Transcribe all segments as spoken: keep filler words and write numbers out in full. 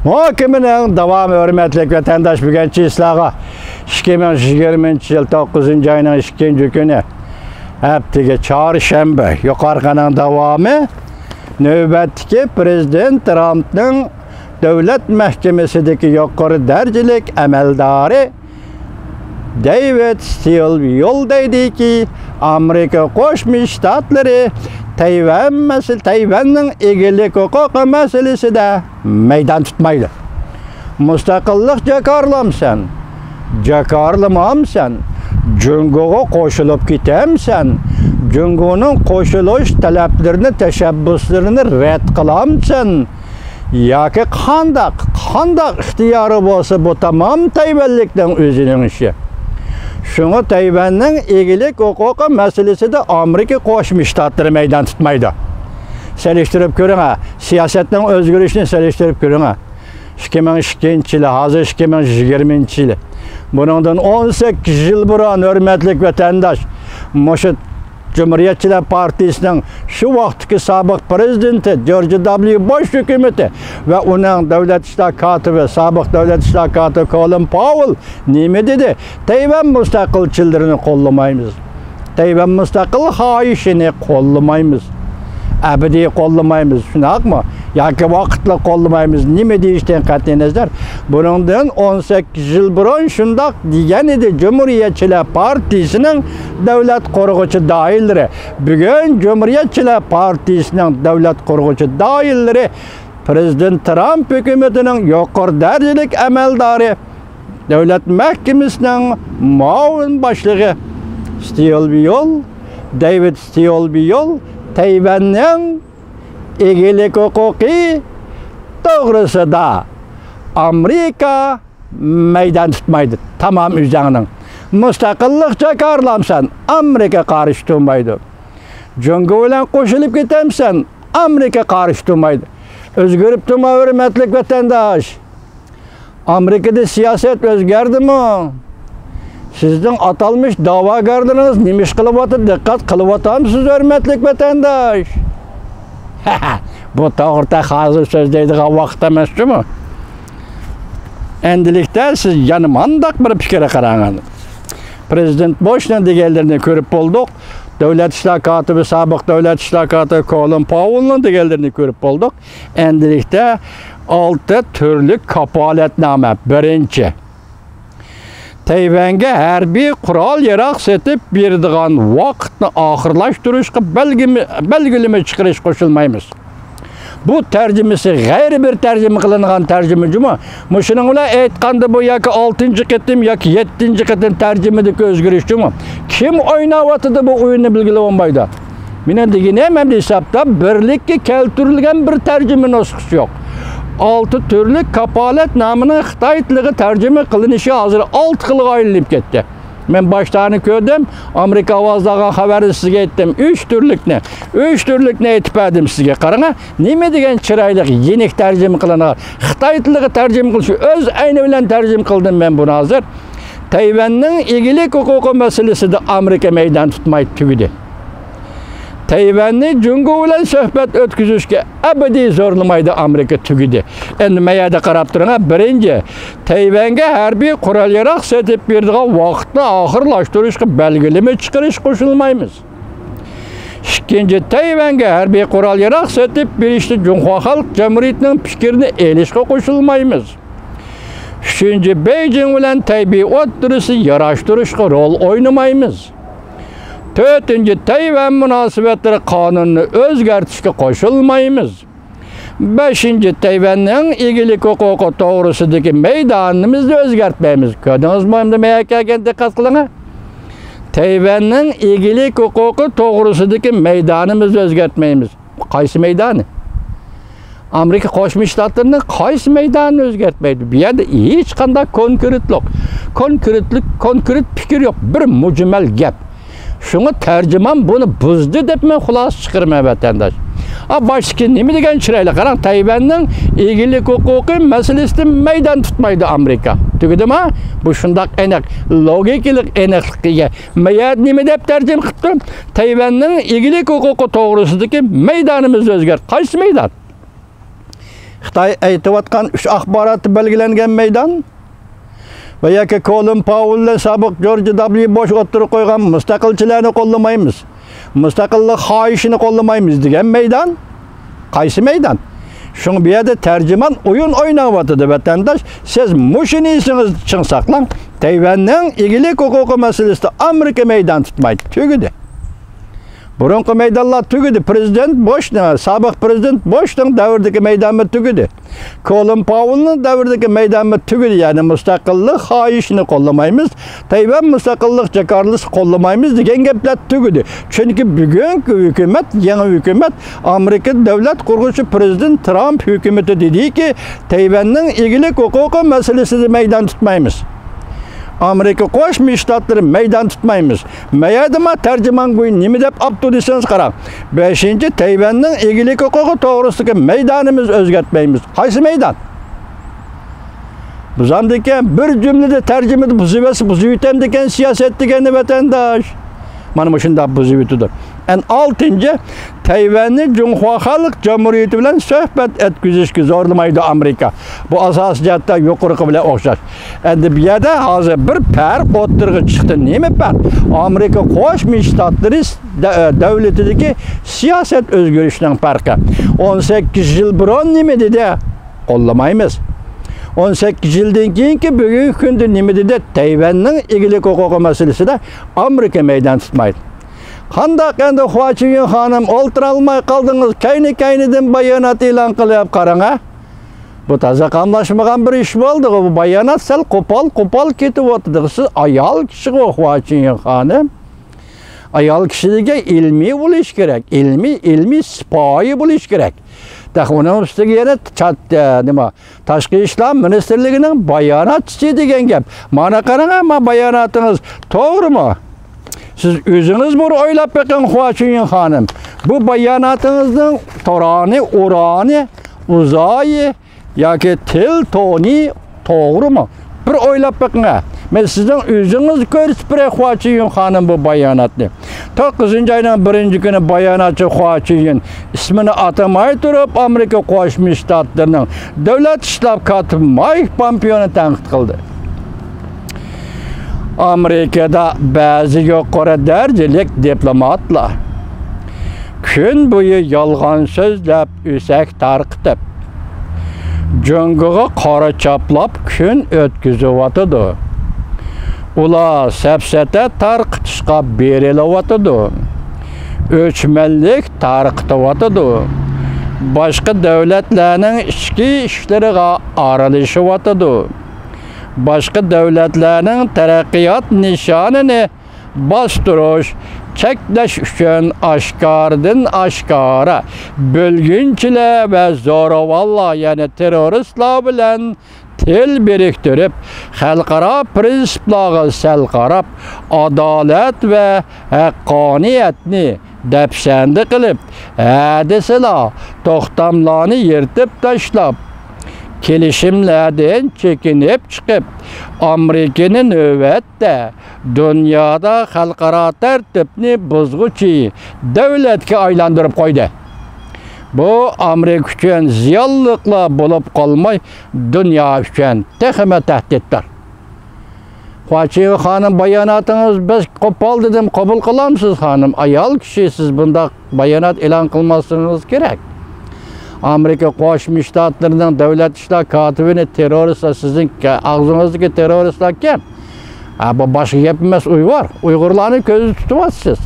مۇھاكىمىنىڭ داۋامى، ھۆرمەتلىك ۋەتەنداش، بۈگۈنچە سىلەرگە ئىككى مىڭ يىگىرمىنچى يىل توققۇزىنچى ئاينىڭ ئىككىنچى كۈنى، ھەپتىگە چارشەنبە، يۇقىرىقىنىڭ داۋامى، نۆۋەتتىكى پىرېزىدېنت ترامپنىڭ دۆلەت مەھكىمىسىدىكى يۇقىرى دەرىجىلىك ئەمەلدارى دېۋىد ستىلۋېل دەيدىكى، ئامېرىكا قوشما شتاتلىرى تەيۋەن مەسىلە، تەيۋەننىڭ ئىگىلىك ھوقۇقى مەسىلىسىدە مەيدان تۇتمايدۇ. مۇستەقىللىق جاكارلامسەن، جاكارلىمامسەن، جۇڭگوغا قوشۇلۇپ كېتەمسەن، جۇڭگونىڭ قوشۇلۇش تەلەپلىرىنى، تەشەببۇسلىرىنى رەت قىلامسەن، ياكى قانداق، قانداق ئىختىيارى بولسا، بۇ تامام تەيۋەنلىكنىڭ ئۆزىنىڭ ئىشى. شۇڭا تەيۋەننىڭ ئىگىلىك ھوقۇقى مەسىلىسىدە ئامېرىكا قوشما شتاتلىرى مەيدان تۇتمايدۇ. سېلىشتۇرۇپ كۆرۈڭە، سىياسەتنىڭ ئۆزگىرىشىنى سېلىشتۇرۇپ كۆرۈڭە. ئىككى مىڭ ئىككىنچى يىلى، ھازىر ئىككى مىڭ يىگىرمىنچى يىلى. بۇنىڭدىن ئون سەككىز يىل بۇرۇن، ھۆرمەتلىك ۋەتەنداش، مۇشۇ جۇمھۇرىيەتچىلەر پارتىيىسىنىڭ شۇ ۋاقىتتىكى سابىق پىرېزىدېنتى جورج دابليۇ بۇش ھۆكۈمىتى ۋە ئۇنىڭ دۆلەت ئىشلار كاتىپى، سابىق دۆلەت ئىشلار كاتىپى كولىن پاۋېل نېمە دېدى؟ تەيۋەن مۇستەقىلچىلىرىنى قوللىمايمىز. تەيۋەن مۇستەقىل خاھىشىنى قوللىمايمىز. ئەبەدىي قوللىمايمىز، شۇنداقمۇ؟ ياكى ۋاقىتلىق قوللىمايمىز، نېمە دېيىشتىن قەتئىينەزەر، بۇنىڭدىن ئون سەككىز يىل بۇرۇن شۇنداق دېگەن ئىدى جۇمھۇرىيەتچىلەر پارتىيىسىنىڭ دۆلەت قۇرغۇچى دائىرىلىرى. بۈگۈن جۇمھۇرىيەتچىلەر پارتىيىسىنىڭ دۆلەت قۇرغۇچى دائىرىلىرى پىرېزىدېنت ترامپ ھۆكۈمىتىنىڭ يۇقىرى دەرىجىلىك ئەمەلدارى، دۆلەت مەھكىمىسىنىڭ مۇئاۋىن باشلىقى ستىلۋېل، دېۋىد ستىلۋېل تەيۋەننىڭ ئىگىلىك ھوقۇقى توغرىسىدا ئامېرىكا مەيدان تۇتمايدۇ. تامام ئۆزۈڭنىڭ مۇستەقىللىق جاكارلامسەن، ئامېرىكا قارشى تۇرمايدۇ. جۇڭگو بىلەن قوشۇلۇپ كېتەمسەن، ئامېرىكا قارشى تۇرمايدۇ. ئۆزگىرىپتۇما، ھۆرمەتلىك ۋەتەنداش؟ ئامېرىكىدا سىياسەت ئۆزگەردىمۇ؟ سىزنىڭ ئاتالمىش دەۋاگەرلىرىڭىز نېمە ئىش قىلىۋاتىدۇ؟ دىققەت قىلىۋاتامسىز، ھۆرمەتلىك ۋەتەنداش؟ بۇ توغرىدا ھازىر سۆزلەيدىغان ۋاقىت ئەمەس جۇمۇ. ئەندىلىكتە سىز يەنە مانداق بىر پىكىرگە قاراڭ. پىرېزىدېنت بۇشنىڭ دېگەنلىرىنى كۆرۈپ بولدۇق. دۆلەت ئىشلار كاتىپى، سابىق دۆلەت ئىشلار كاتىپى كولىن پاۋېلنىڭ دېگەنلىرىنى كۆرۈپ بولدۇق. ئەندىلىكتە ئالتە تۈرلۈك كاپالەتنامە. بىرىنچى، تەيۋەنگە ھەربىي قورال-ياراغ سېتىپ بېرىدىغان ۋاقىتنى ئاخىرلاشتۇرۇشقا بەلگىمە-، بەلگىلىمە چىقىرىش قوشۇلمايمىز. بۇ تەرجىمىسى غەيرىي بىر تەرجىمە قىلىنغان تەرجىمە جۇمۇ. مۇشۇنىڭ بىلەن ئېيتقاندا، بۇ ياكى ئالتىنچى قېتىم، ياكى يەتتىنچى قېتىم تەرجىمىدىكى ئۆزگىرىش جۇمۇ. كىم ئويناۋاتىدۇ بۇ ئويۇننى بىلگىلى بولمايدۇ. مېنىڭ دېگىنىم، ئەمدى ھېسابتا بىرلىككە كەلتۈرۈلگەن بىر تەرجىمە نۇسخىسى يوق. ئالتە تۈرلۈك كاپالەتنامىنىڭ خىتاي تىلىغا تەرجىمە قىلىنىشى ھازىر ئالتە خىلغا ئايلىنىپ كەتتى. مەن باشتانى كۆردۈم، ئامېرىكا ئاۋازى ئالغان خەۋەرنى سىزگە ئېيتتىم. ئۈچ تۈرلۈكنى، ئۈچ تۈرلۈكنى ئېيتىپ بەردىم سىزگە. قاراڭا، نېمە دېگەن چىرايلىق يېنىك تەرجىمە قىلىنغان. خىتاي تىلىغا تەرجىمە قىلىش، ئۆز ئەينى بىلەن تەرجىمە قىلدىم مەن بۇنى ھازىر. تەيۋەننىڭ ئىگىلىك ھوقۇقى مەسىلىسىدە ئامېرىكا مەيدان تۇتماي تۈگىدى. تەيۋەننى جۇڭگو بىلەن سۆھبەت ئۆتكۈزۈشكە ئەبەدىي زورلىمايدۇ ئامېرىكا، تۈگىدى. ئەمدى مەيەردە قاراپ تۇرۇڭ، بىرىنچى، تەيۋەنگە ھەربىي قورال-ياراغ سېتىپ بېرىدىغان ۋاقىتنى ئاخىرلاشتۇرۇشقا بەلگىلىمە چىقىرىش قوشۇلمايمىز. ئىككىنچى، تەيۋەنگە ھەربىي قورال-ياراغ سېتىپ بېرىشتە جۇڭخۇا خەلق جۇمھۇرىيىتىنىڭ پىكرىنى ئېلىشقا قوشۇلمايمىز. ئۈچىنچى، بېيجىڭ بىلەن تەيبېي ئوتتۇرىسى ياراشتۇرۇشقا رول ئوينىمايمىز. تۆتىنچى، تەيۋەن مۇناسىۋەتلىرى قانۇنىنى ئۆزگەرتىشكە قوشۇلمايمىز. بەشىنچى، تەيۋەننىڭ ئىگىلىك ھوقۇقى توغرىسىدىكى مەيدانىمىزنى ئۆزگەرتمەيمىز. كۆردىڭىزمۇ ئەمدى مەيەرگە كەلگەن، دىققەت قىلىڭ. تەيۋەننىڭ ئىگىلىك ھوقۇقى توغرىسىدىكى مەيدانىمىزنى ئۆزگەرتمەيمىز. قايسى مەيدانى؟ ئامېرىكا قوشما شتاتلىرىنىڭ قايسى مەيدانىنى ئۆزگەرتمەيدۇ؟ بۇ يەردە ھېچقانداق كونكرېتلىق، كونكرېتلىق، كونكرېت پىكىر يوق. بىر مۇجمەل گەپ. شۇڭا تەرجىمان بۇنى بۇزدى دەپ مەن خۇلاسە چىقىرىمەن، ۋەتەنداش. ئا، باشتىكى نېمە دېگەن چىرايلىق. قاراڭ، تەيۋەننىڭ ئىگىلىك ھوقۇقى مەسىلىسىدە مەيدان تۇتمايدۇ ئامېرىكا. تۈگىدىما؟ بۇ شۇنداق ئېنىق، لوگىكىلىق ئېنىقلىققا ئىگە. مەيەردە نېمە دەپ تەرجىمە قىپتۇ؟ تەيۋەننىڭ ئىگىلىك ھوقۇقى توغرىسىدىكى مەيدانىمىزنى ئۆزگەرت. قايسى مەيدان؟ خىتاي ئېيتىۋاتقان ئۈچ ئاخباراتتا بەلگىلەنگەن مەيدان ۋە ياكى كولىن پاۋېل بىلەن سابىق جورج دابليۇ بوش ئوتتۇرىغا قويغان مۇستەقىلچىلەرنى قوللىمايمىز، مۇستەقىللىق خاھىشىنى قوللىمايمىز دېگەن مەيدان قايسى مەيدان؟ شۇڭا بۇ يەردە تەرجىمان ئويۇن ئويناۋاتىدۇ، ۋەتەنداش. سىز مۇشۇنى ئېسىڭىزدە چىڭ ساقلاڭ. تەيۋەننىڭ ئىگىلىك ھوقۇقى مەسىلىسىدە ئامېرىكا مەيدان تۇتمايدۇ. تۈگىدى. بۇرۇنقى مەيدانلار تۈگىدى. پرېزىدېنت بوشنىڭ، سابىق پرېزىدېنت بوشنىڭ دەۋرىدىكى مەيدانمۇ تۈگىدى. كولىن پاۋېلنىڭ دەۋرىدىكى مەيدانمۇ تۈگىدى. يەنى مۇستەقىللىق خاھىشىنى قوللىمايمىز، تەيۋەن مۇستەقىللىق جاكارلىسى قوللىمايمىز دېگەن گەپلەر تۈگىدى. چۈنكى بۈگۈنكى ھۆكۈمەت، يېڭى ھۆكۈمەت، ئامېرىكا دۆلەت قۇرغۇچى پرېزىدېنت ترامپ ھۆكۈمىتى دېدىكى، تەيۋەننىڭ ئىگىلىك ھوقۇقى مەسىلىسىدە مەيدان تۇتمايمىز. ئامېرىكا قوشما شتاتلىرى مەيدان تۇتمايمىز. مەيەردىما تەرجىمانگوي نېمە دەپ ئاپتۇ دېسىڭىز قاراڭ. بەشىنچى، تەيۋەننىڭ ئىگىلىك ھوقۇقى توغرىسىدىكى مەيدانىمىز ئۆزگەرتمەيمىز. قايسى مەيدان؟ بۇزامدىكەن، بىر جۈملىدە تەرجىمىدە بۇزۇۋەتسە بۇزۇۋېتەمدىكەن سىياسەت دېگەننى ۋەتەنداش. مانا مۇشۇنداق بۇزۇۋېتىدۇ. ئەن ئالتىنچى، تەيۋەننى جۇڭخۇا خەلق جۇمھۇرىيىتى بىلەن سۆھبەت ئەتكۈزۈشكە زورلىمايدۇ ئامېرىكا. بۇ ئاساسىي جەھەتتە يۇقىرىقى بىلەن ئوخشاش. ئەندى بۇ يەردە ھازىر بىر پەرق ئوتتۇرىغا چىقتى. نېمە پەرق؟ ئامېرىكا قوشما شتاتلىرى دە-، دۆلىتىدىكى سىياسەت ئۆزگىرىشىنىڭ پەرقى. ئون سەككىز يىل بۇرۇن نېمە دېدى؟ قوللىمايمىز. ئون سەككىز يىلدىن كېيىنكى بۈگۈنكى كۈندە نېمە دېدى؟ تەيۋەننىڭ ئىگىلىك ھوقۇقى مەسىلىسىدە ئامېرىكا مەيدان تۇتمايدۇ. قانداق ئەندى خۇا چىنيۈن خانىم، ئولتۇرالماي قالدىڭىز، كەينى-كەينىدىن بايانات ئېلان قىلىپ قاراڭ ھە. بۇ تازا قاملاشمىغان بىر ئىش بولدىغۇ. بۇ بايانات سەل قوپال-قوپال كېتىۋاتىدىغۇ. سىز ئايال كىشىغۇ خۇا چىنيۈن خانىم. ئايال كىشى دېگەن ئىلمىي بولۇش كېرەك. ئىلمىي، ئىلمىي سىپايى بولۇش كېرەك. تېخى ئۇنىڭ ئۈستىگە يەنە چات-، نېمە، تاشقى ئىشلار مىنىستىرلىكىنىڭ باياناتچىسى دېگەن گەپ. مانا قاراڭ، ئەمما باياناتىڭىز توغرىمۇ؟ سىز ئۆزىڭىز بىر ئويلاپ بېقىڭ، خۇا چۈنيۈن خانىم. بۇ باياناتىڭىزنىڭ تورانى، ئورانى، ئۇزايى ياكى تىل تونى توغرىمۇ؟ بىر ئويلاپ بېقىڭ ھە. مەن سىزنىڭ ئۆزىڭىز كۆرسىتىپ بېرەي، خۇا چۈنيۈن خانىم، بۇ باياناتنى. توققۇزىنچى ئاينىڭ بىرىنچى كۈنى باياناتچى خۇا چۈنيۈن ئىسمىنى ئاتىماي تۇرۇپ، ئامېرىكا قوشما شتاتلىرىنىڭ دۆلەت ئىشلار كاتىپى مايك پومپېونى تەنقىد قىلدى. ئامېرىكىدا بەزى يۇقىرى دەرىجىلىك دىپلوماتلار كۈن بويى يالغان سۆزلەپ، ئۆسەك تارقىتىپ، جۇڭگوغا قارا چاپلاپ كۈن ئۆتكۈزۈۋاتىدۇ. ئۇلار سەپسەتە تارقىتىشقا بېرىلىۋاتىدۇ. ئۆچمەنلىك تارقىتىۋاتىدۇ. باشقا دۆلەتلەرنىڭ ئىچكى ئىشلىرىغا ئارىلىشىۋاتىدۇ. باشقا دۆلەتلەرنىڭ تەرەققىيات نىشانىنى باستۇرۇش، چەكلەش ئۈچۈن ئاشكارىدىن ئاشكارا بۆلگۈنچىلەر ۋە زوراۋانلار، يەنى تېررورىستلار بىلەن تىل بىرىكتۈرۈپ، خەلقئارا پىرىنسىپلارغا سەل قاراپ، ئادالەت ۋە ھەققانىيەتنى دەپسەندە قىلىپ، ھە دېسىلا، توختاملارنى يىرتىپ تاشلاپ، كېلىشىملەردىن چېكىنىپ چىقىپ، ئامېرىكىنى نۆۋەتتە دۇنيادا خەلقئارا تەرتىپنى بۇزغۇچى دۆلەتكە ئايلاندۇرۇپ قويدى. بۇ ئامېرىكا ئۈچۈن زىيانلىقلا بولۇپ قالماي، دۇنيا ئۈچۈن تېخىمۇ تەھدىتتۇر. خۇا چىنيۈن خانىم، باياناتىڭىز بەك قوپال دېدىم، قوبۇل قىلامسىز خانىم؟ ئايال كىشى، سىز بۇنداق بايانات ئېلان قىلماسلىقىڭىز كېرەك. ئامېرىكا قوشما شتاتلىرىنىڭ دۆلەت ئىشلار كاتىپىنى تېررورىستلار، سىزنىڭ كە-، ئاغزىڭىزدىكى تېررورىستلار كىم؟ ھە، بۇ باشقا گەپ ئەمەس، ئۇيغۇر. ئۇيغۇرلارنى كۆزدە تۇتۇۋاتىسىز.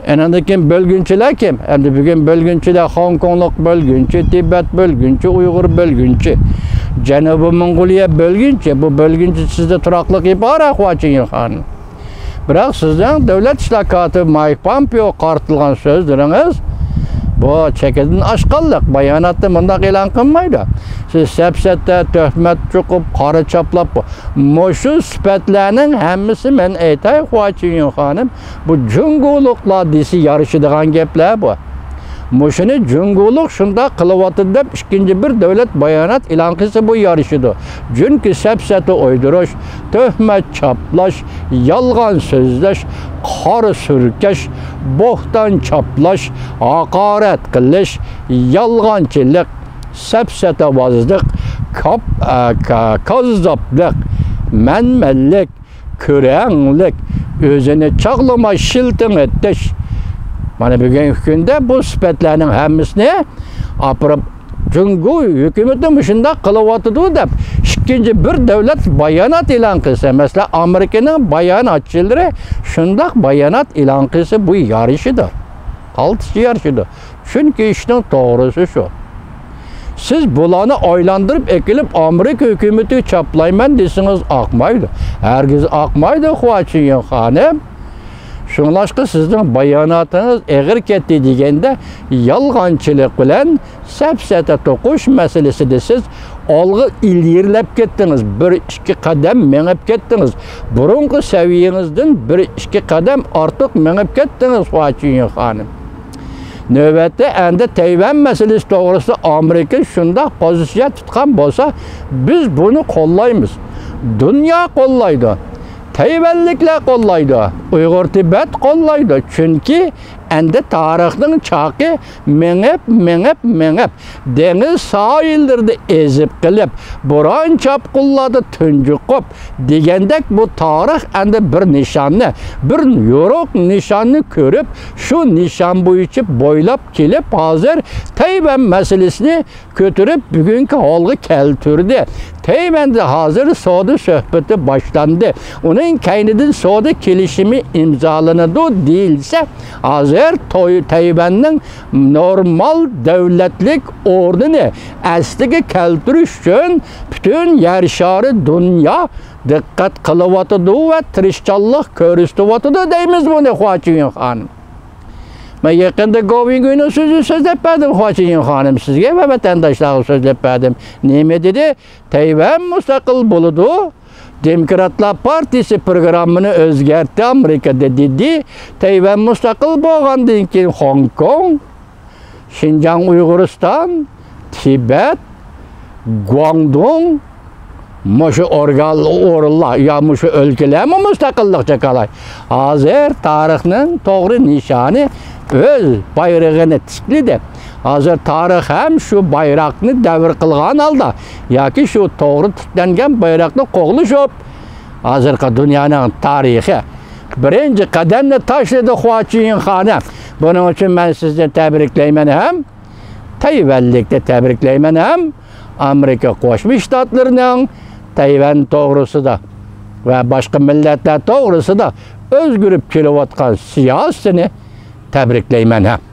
ئاندىن كېيىن بۆلگۈنچىلەر كىم؟ ئەمدى بۈگۈن بۆلگۈنچىلەر خوڭكوڭلۇق بۆلگۈنچى، تىبەت بۆلگۈنچى، ئۇيغۇر بۆلگۈنچى، جەنۇبىي موڭغۇلىيە بۆلگۈنچى. بۇ بۆلگۈنچى سىزدە تۇراقلىق ئىپادە، خۇا چىنيۈن خانىم. بىراق سىزنىڭ دۆلەت ئىشلار كاتىپى مايك پامپېئو قارىتىلغان سۆزلىرىڭىز بۇ چېكىدىن ئاشقانلىق. باياناتتا مۇنداق ئېلان قىلمايدۇ. سىز سەپسەتە، تۆھمەت چوقۇپ، قارا چاپلاپ، مۇشۇ سۈپەتلەرنىڭ ھەممىسى، مەن ئېيتاي، خۇا چىنيۈن خانىم، بۇ جۇڭگولۇقلار دېسە يارىشىدىغان گەپلەر بۇ. مۇشۇنى جۇڭگولۇق شۇنداق قىلىۋاتىدۇ دەپ ئىككىنچى بىر دۆلەت بايانات ئېلان قىلسا، بۇ يارىشىدۇ. چۈنكى سەپسەتە ئويدۇرۇش، تۆھمەت چاپلاش، يالغان سۆزلەش، قارا سۈركەش، بوھتان چاپلاش، ھاقارەت قىلىش، يالغانچىلىق، سەپسەتەۋازلىق، كاپ-، ئە، كا-، كاززاپلىق، مەنمەنلىك، كۆرەڭلىك، ئۆزىنى چاغلىماي شىلتىڭ ئېتىش. مانا بۈگۈنكى كۈندە بۇ سۈپەتلەرنىڭ ھەممىسىنى ئاپىرىپ، جۇڭگو ھۆكۈمىتى مۇشۇنداق قىلىۋاتىدۇ دەپ، ئىككىنچى بىر دۆلەت بايانات ئېلان قىلسا، مەسىلەن، ئامېرىكىنىڭ باياناتچىلىرى شۇنداق بايانات ئېلان قىلسا، بۇ يارىشىدۇ. قالتىس يارىشىدۇ. چۈنكى ئىشنىڭ توغرىسى شۇ. سىز بۇلارنى ئايلاندۇرۇپ ئەكېلىپ، ئامېرىكا ھۆكۈمىتىگە چاپلايمەن دېسىڭىز ئاقمايدۇ. ھەرگىز ئاقمايدۇ، خۇا چۈنيىڭ خانىم. شۇڭلاشقا سىزنىڭ باياناتىڭىز ئېغىر كەتتى دېگەندە، يالغانچىلىق بىلەن سەپسەتە توقۇش مەسىلىسىدە سىز ئالغا ئىلگىرىلەپ كەتتىڭىز، بىر ئىككى قەدەم مېڭىپ كەتتىڭىز. بۇرۇنقى سەۋىيەڭىزدىن بىر ئىككى قەدەم ئارتۇق مېڭىپ كەتتىڭىز، خۇا چۈنيىڭ خانىم. نۆۋەتتە ئەندى تەيۋەن مەسىلىسى توغرىسىدا ئامېرىكا شۇنداق پوزىتسىيە تۇتقان بولسا، بىز بۇنى قوللايمىز. دۇنيا قوللايدۇ. تەيۋەنلىكلەر قوللايدۇ. ئۇيغۇر تىبەت قوللايدۇ. چۈنكى ئەندى تارىخنىڭ چاقى مېڭىپ، مېڭىپ، مېڭىپ، دېڭىز ساھىللىرىدا ئېزىپ قېلىپ، بوران-چاپقۇنلاردا تۇنجۇقۇپ دېگەندەك، بۇ تارىخ ئەندى بىر نىشاننى، بىر يورۇق نىشاننى كۆرۈپ، شۇ نىشان بويىچە بويلاپ كېلىپ، ھازىر تەيۋەن مەسىلىسىنى كۆتۈرۈپ، بۈگۈنكى ھالغا كەلتۈردى. تەيۋەندە ھازىر سودا سۆھبىتى باشلاندى. ئۇنىڭ كەينىدىن سودا كېلىشىمى ئىمزالىنىدۇ دېيىلسە، ھازىر توي-، تەيۋەننىڭ نورمال دۆلەتلىك ئورنىنى ئەسلىگە كەلتۈرۈش ئۈچۈن پۈتۈن يەر شارى، دۇنيا دىققەت قىلىۋاتىدۇ ۋە تىرىشچانلىق كۆرسىتىۋاتىدۇ دەيمىز بۇنى، خۇا چۈنيىڭ خانىم. مەن يېقىندا گو ۋېنگۇينىڭ سۆزىنى سۆزلەپ بەردىم، خۇا چۈنيىڭ خانىم، سىزگە ۋە ۋەتەنداشلارغا سۆزلەپ بەردىم. نېمە دېدى؟ تەيۋەن مۇستەقىل بولىدۇ. دېموكراتلار پارتىيىسى پروگراممىنى ئۆزگەرتتى ئامېرىكىدا، دېدى. تەيۋەن مۇستەقىل بولغاندىن كېيىن خوڭكوڭ، شىنجاڭ ئۇيغۇرىستان، تىبەت، گۇاڭدۇڭ، مۇشۇ ئورگان، ئورۇنلار يا مۇشۇ ئۆلكىلەرمۇ مۇستەقىللىق جاكالاي. ھازىر تارىخنىڭ توغرا نىشانى ئۆز بايرىقىنى تىكلىدى. ھازىر تارىخ ھەم شۇ بايراقنى دەۋر قىلغان ھالدا ياكى شۇ توغرا تىكلەنگەن بايراقنى قوغلىشىپ، ھازىرقى دۇنيانىڭ تارىخى بىرىنچى قەدەمنى تاشلىدى، خۇا چۈنيىڭ خانىم. بۇنىڭ ئۈچۈن مەن سىزنى تەبرىكلەيمەن ھەم تەيۋەنلىكنى تەبرىكلەيمەن ھەم ئامېرىكا قوشما شتاتلىرىنىڭ تەيۋەن توغرىسىدا ۋە باشقا مىللەتلەر توغرىسىدا ئۆزگىرىپ كېلىۋاتقان سىياسىتىنى تەبرىكلەيمەن ھەم.